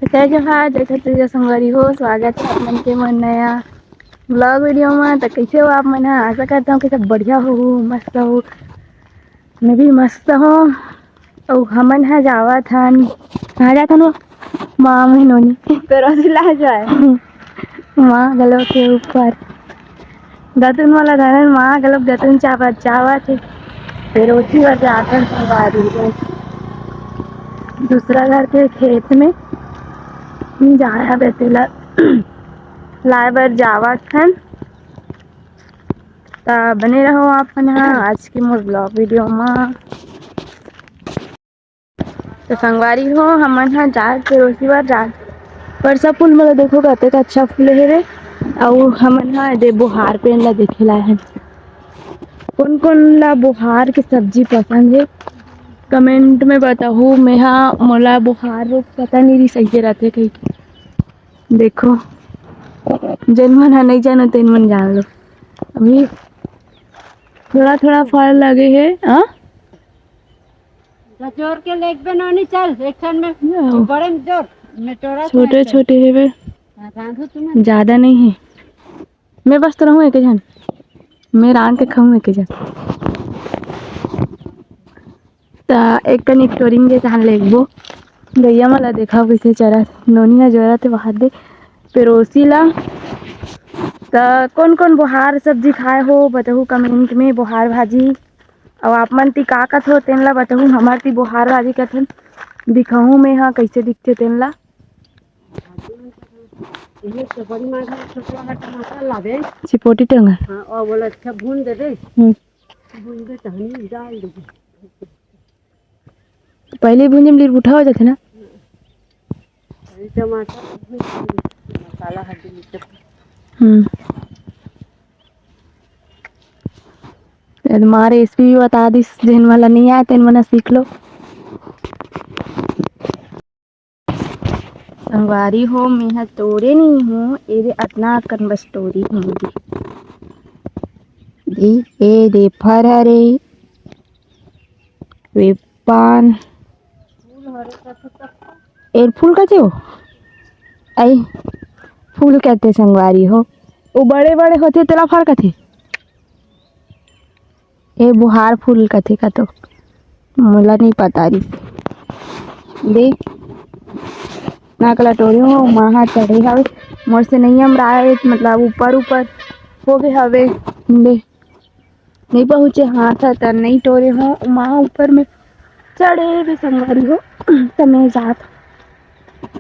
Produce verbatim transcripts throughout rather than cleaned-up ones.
तो जय जोहार, जय छत्तीसगढ़ संगवारी हो, स्वागत है आप मन के मोर नया vlog video में। तो कैसे हो आप मन ह? आशा करता हूँ कि सब बढ़िया हो, मस्त हो। मैं भी मस्त हूँ। अउ हमन ह जावत हन, कहाँ जात हन वो? माँ में नोनी। पेरोसी ला जाए। माँ घलो के ऊपर। दतुन वाला धरन माँ घलो दतुन चावत, चावत हे। पेरोसी बर जात हन संगवारी हो। दूसरा घर के खेत में जाना बेटी ला लाए बर जावत हन। त बने रहो आप मन ह आज के मोर vlog video म। त संगवारी हो, हमन ह जात पेरोसी बर जात। परसा फूल मोला देखो कतेक अच्छा फूल हे रे। अउ हमन ह दे बोहार पेड़ ला देखे ला हन। कोन कोन ला बोहार के सब्जी पसंद हे, comment में बताहू। मेहा, मोला बोहार रोग पता नहीं रिस अइसे रथे कहिके। देखो, जेन मन ह नहीं जानो तेन मन जान लो। अभी थोड़ा थोड़ा फल लगे हे। हाँ, जोर के लेगबे नोनी, चल एक ठन में। बड़े में जोर, में टोरा छोटे छोटे हेवे। हाँ, रांधो तुम। ज्यादा नहीं है। मैं बस तो रहूँ एक झन, मैं रांध के खाऊँ एक झन। त एक कनिक टोरिंग के तहान लेगबो। गैया मन ला देखा कइसे चरत, नोनी ह जोरत हे बाहर दे पेरोसी ला। त कोन कोन बोहार सब्जी खाए हो, बताहू comment में, बोहार भाजी। अउ आप मन ती का कथो, तेन ला बताहू। हमर ती बोहार भाजी कथन, दिखाहूँ मैं ह कइसे दिखथे तेन ला। ये तो बड़ी मात्रा में छोटा वाला टमाटर लाबे। चिपोटी टंगा। हाँ, और बोला अच्छा भून दे दे। हम्म। भून दे, तहनी डाल दे। पहले भूंजे में लिरबुठा हो जाथे ना। अरे टमाटर, मसाला हल्दी मिर्च। हम्म। ए माँ recipe भी बता दिस, जेन वाला नहीं आए तेन मना सीख लो। संगवारी हो, मेहा तोरे नहीं हूँ, एदे अतना अकन बस तोरी हूँ। दे, ए दे फर हरे, वे पान। एर फूल कथे हो? आई, फूल कथे संगवारी हो। वो बड़े बड़े होथे तेला फर कथे। ए बोहार फूल कथे का तो मोला नहीं पता रिस। दे, ना कला टोरे हो, माँ हा चढ़े हवे, मोर से नहीं अमराए, मतलब ऊपर ऊपर हो गए हवे। दे, नहीं पहुँचे हाथ ह, त नहीं टोरे हो, माँ ऊपर में चढ़े भी संगवारी हो, त मैं जात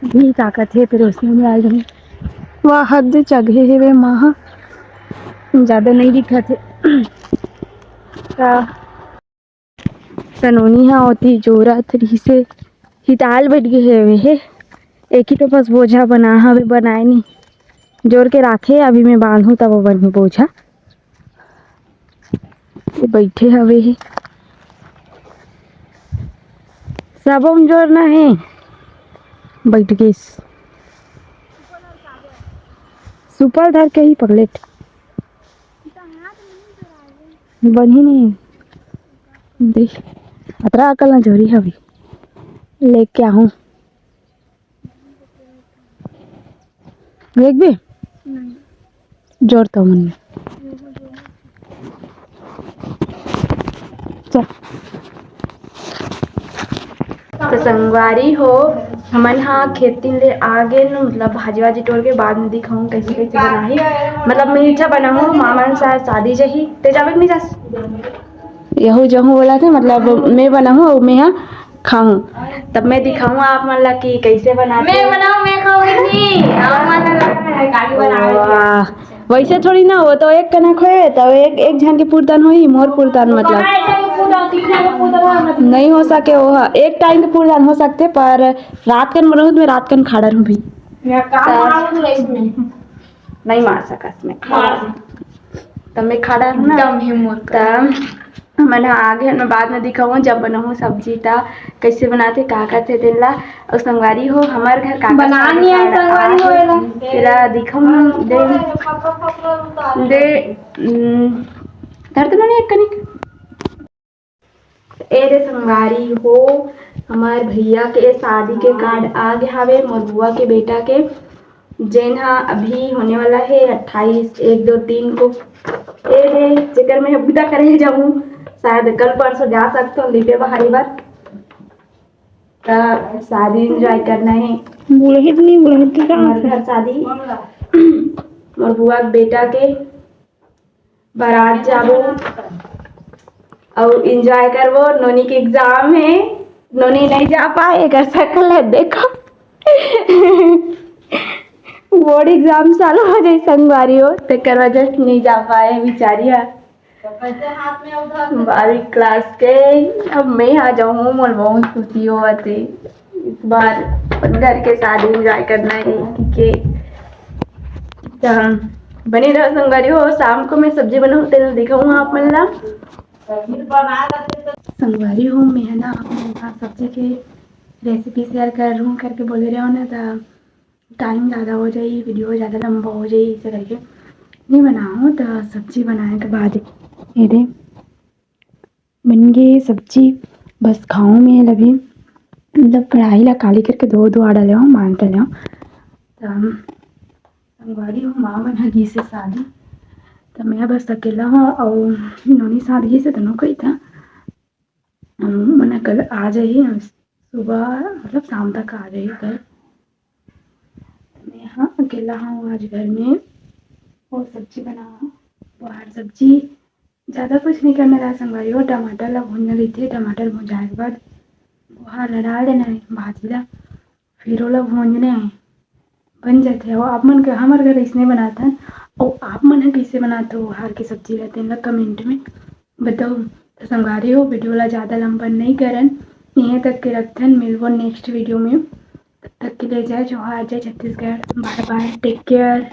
भी ताकत हे, फिर उसमें भी आ जाऊँ। वाह, हद चघे हे वे माँ, ज्यादा नहीं दिखत हे। त सनोनी हा ओती जोरत रिहिसे, हिताल बैठ गे हेवे हे। एक ही तो बस बोझा बना हवे, बनाए नी। जोर के राखे, अभी मैं बांधहूँ तब वो बनही बोझा। ये बैठे हवे हे। सबो म जोर ना हे। बैठ गेस। सुपल धर के ही पगलेट। बनही नहीं। देख, अतरा अकल ना जोरी हवे। लेके आहूँ। देखबे? नहीं। जोर तो मन में। चल। तो संगवारी हो, हमन हा खेत तीन ले आ गेन, मतलब भाजी वाजी टोर के बाद में दिखाऊँ कैसे कैसे बनाही। मतलब मिर्चा बनाहूँ, मामा मन शायद शादी जही, ते जाबे कि नहीं जास? यहू जहूँ बोला थे, मतलब मैं बनाहूँ और मैं हा खाऊँ, तब मैं दिखाऊँ आप मन ला कि कैसे बनाते। मैं बनाऊँ, मैं खाऊँ इतनी। आप मन ला गाड़ी बनावे। वाह, वैसे थोड़ी ना, वो तो एक कनक होए, तो एक, एक झन के पुरदान होही, मोर पुरदान मतलब। नहीं हो सके, वो ह-, एक टाइम के पुरदान हो सकथे, पर रात कन बनहूँ तो मैं रात कन खड़ा रहूँ भी। मैं काम तो मार दूँ इसमें। नहीं मार सकस मैं खड़ा। मार। तब मैं खड़ा रहूँ ना। दम है मोर का। तब हमन ह आगे, मैं बाद में दिखाऊँ जब बनाऊँ सब्जी त कैसे बनाथे, का करथे तेन ला। अउ संगवारी हो, हमर घर का का बना साग नहीं आए खाना संगवारी हो आज एला। तेला दिखाऊँ दे, दे, उम, धर तो नहीं एक कनिक। ए रे संगवारी हो, हमर भैया के शादी के कार्ड आ गे हावे, मोर बुआ के बेटा के, जेन हा अभी होने वाला हे अट्ठाईस, एक, दो, तीन को। ए रे, जेकर मैं बुता करे जाऊँ, शायद कल परसों जा सकथों लिपे बहारी बर। त शादी एंजॉय करना हे। बुढ़हित नहीं, बुढ़हित के का हमर होथे? घर शादी, मोर बुआ के बेटा के बारात जाबो अउ एंजॉय करबो। नोनी के एग्जाम हे, नोनी नहीं जा पाए, एकर शकल हे, देखो। बोर्ड एग्जाम चालू हो जाए संगवारी हो, तेकर वजह से नहीं जा पाए बिचारी हा। बारहवीं क्लास के अब मैं आ जाऊँ, मोर बहुत खुशी होवत हे। इस बार अपन घर के शादी एंजॉय करना हे, ठीक हे। त बने रहो संगवारी हो, शाम को मैं सब्जी बनाऊँ, तेल दिखाऊँ आप मन ला। संगवारी हो, मैं है ना आप मन ला सब्जी के रेसिपी शेयर कर रहूँ करके बोले रहे हो ना, त टाइम ज़्यादा हो जाई, वीडियो ज़्यादा लंबा हो जाई, इसे करके नहीं बनाओ। त सब्जी बनाए के बाद ये दे बन गे सब्जी, बस खाऊँ मैं लभी। मतलब कढ़ाई ला काली करके धो धो आ डाले हूँ, मान डाले हूँ। त संगवारी हो, माँ मन ह गीस हे शादी, त मैं बस अकेला हूँ अउ नोनी साथ गीस हे, त नोकरी था। मन कल आ जाही, सुबह मतलब शाम तक आ जाही कल। मैं हाँ अकेला हूँ आज घर में। और सब्जी बनाओ, बाहर सब्जी ज़्यादा कुछ नहीं करना रहा संगवारी हो। टमाटर ला भूनना रहिथे, टमाटर भुंजाए के बाद ओहा ला डाल देना हे भाजी ला, फिर ओला भूंजना हे, बन जाथे। अउ आप मन के, हमर घर अइसने बनाथन। अउ आप मन ह कइसे बनात हो ओहार के सब्जी ला, तेन ला कमेंट में बताओ। त संगवारी हो, वीडियो ला ज़्यादा लंबा नहीं करन, इहें तक के रखथन। मिलबो नेक्स्ट वीडियो में, तब तक के लिए जय जोहार, जय छत्तीसगढ़, बाय बाय, टेक केयर।